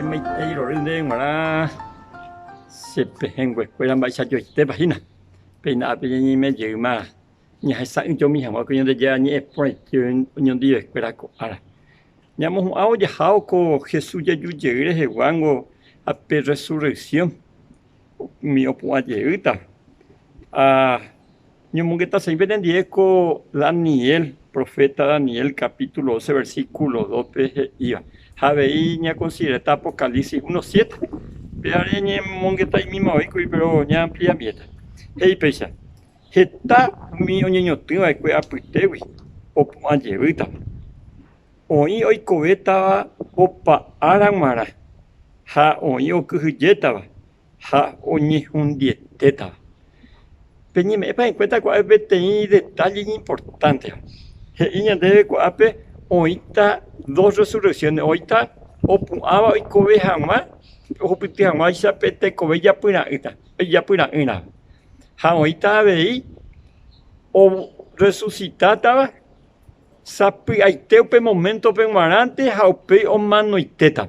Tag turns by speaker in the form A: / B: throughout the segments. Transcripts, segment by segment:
A: Che maitei rory ndéve g̃uarã che pehẽnguekuéra mba'eichajoitépa hína. Péina ápe ñañeime jeýma ñahesa'ỹjomi hag̃ua ko Ñandejára ñe'ẽ porãite oñondivekuéra ko ára. Ñamohu'ãvo jahávo ko Jesús jeju jey reheguángo ha pe resurrección umi opu'ã jeýta. Ha ñomongetasemi penendie ko Daniel, profeta Daniel capítulo 12 versículo 2-pe he'íva. Ha avei ñakonsideráta Apocalipsis 1, 7. Pévare ñañemongeta'imíma voi kuri péro ñaampliamiéta. He'i péicha, Heta umi oñeñotỹ va'ekue apytégui opu'ã jevýtava. Oĩ oikovétava opa ára g̃uarã ha oĩ okyhyjétava ha oñehundietétava. Peñeme'ẽpa enkuénta ko'ápe peteĩ detalle iñimportánteva? He'i ñandéve ko'ápe oĩta dos resurrecciones, oĩta opu'ãva oikove hag̃ua ohupyty hag̃uáicha pe tekove ijapyra'ỹta, ijapyra'ỹrã. Ha oĩta avei orresusitátava Sapy'aite upe moméntope g̃uarãnte ha upéi omanoitéta.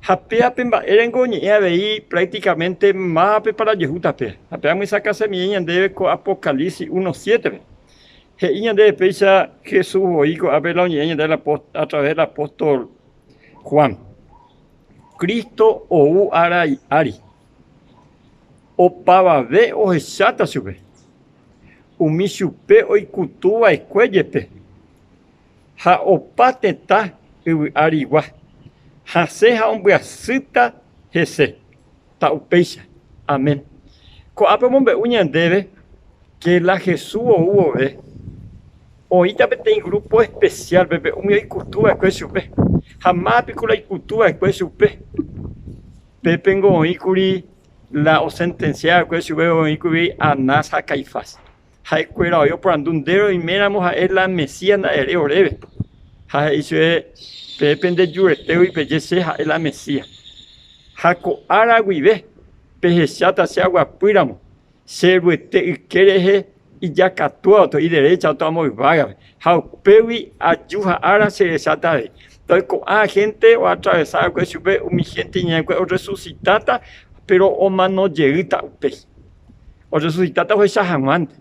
A: Ha péva pe mba'érengo oñe'ẽ avei prácticamente mávapepa la ojehúta péva. Ha péva omyesakãsemie ñandéve ko Apocalipsis 1:7-pe. He'i ñandéve péicha Jesús voi ko'ápe la oñe'ẽ ñandéve a través del apóstol Juan. Cristo ou arai ári. Opavave ohecháta chupe. Umi chupe oikutu va'ekue jepe, ha opa tetã yvy arigua, hasẽ ha ombyasýta hese. Ta upéicha. Amén. Ko'ápe omombe'u ñandéve ke la Jesús ou vove, oĩta peteĩ grúpo espesiálpe umi oikutu va'ekue chupe. Ha máva piko la oikutu va'ekue chupe? Pépengo oĩ kuri la osentensia va'ekue chupe oĩ kuri Anás ha Caifás. Ha'ekuéra oĩ oporandu, Nde roiméramo ha'e la Mesías nda'ere oréve. Ha he'i chupe, Peẽ pende juretégui peje che ha'e la Mesías. Ha ko ára guive pehecháta che aguapýramo che Ruete yke rehe ijakatúaoto, ideréchaoto amo yvágape, ha upégui aju ha ára che recháta avei. Entonces ko'ã hénte oatravesa va'ekue chupe umi hénte iñe'ẽkue orresusitáta, péro omano jeýta upéi. Orresusitáta ohecha hag̃uánte.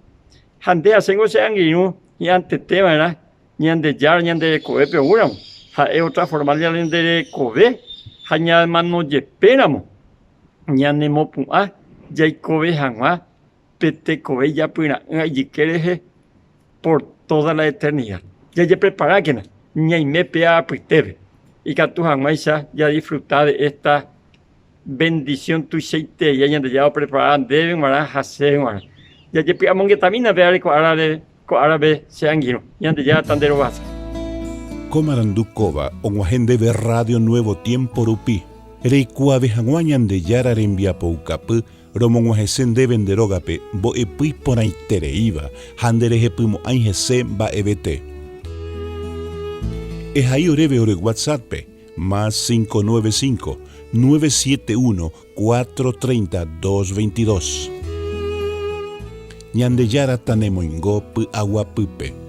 A: Ha nde ha chéngo che angirũ hi'antete va'erã Ñandejára ñande rekovépe oúramo, ha'e otransforma ñande rekove ha ñamano jepéramo ñanemopu'ã jaikove hag̃ua pe tekove ijapyra'ỹva ijyke rehe por tóda la eternida. Jajepreparákena ñaime péva apytépe ikatu hag̃uáicha jadisfruta de esta vendisión tuichaiterei Ñandejára oprepara ndéve g̃uarã ha chéve g̃uarã. Jajepy'amongetamína pévare ko árare, ko árape che angirũ. Ñandejára tanderovasa.
B: Ko marandu kóva og̃uahẽ ndéve Radio Nuevo Tiempo rupi, reikuaave hag̃ua Ñandejára rembiapoukapy Romog̃uahẽse ndéve nde rógape mbo'epy iporãitereíva ha nderehepymo'ãi hese mba'evete. Ehai oréve ore WhatsApp-pe, más 595, 971 430 222. Ñandejára tanemoingo py'aguapýpe.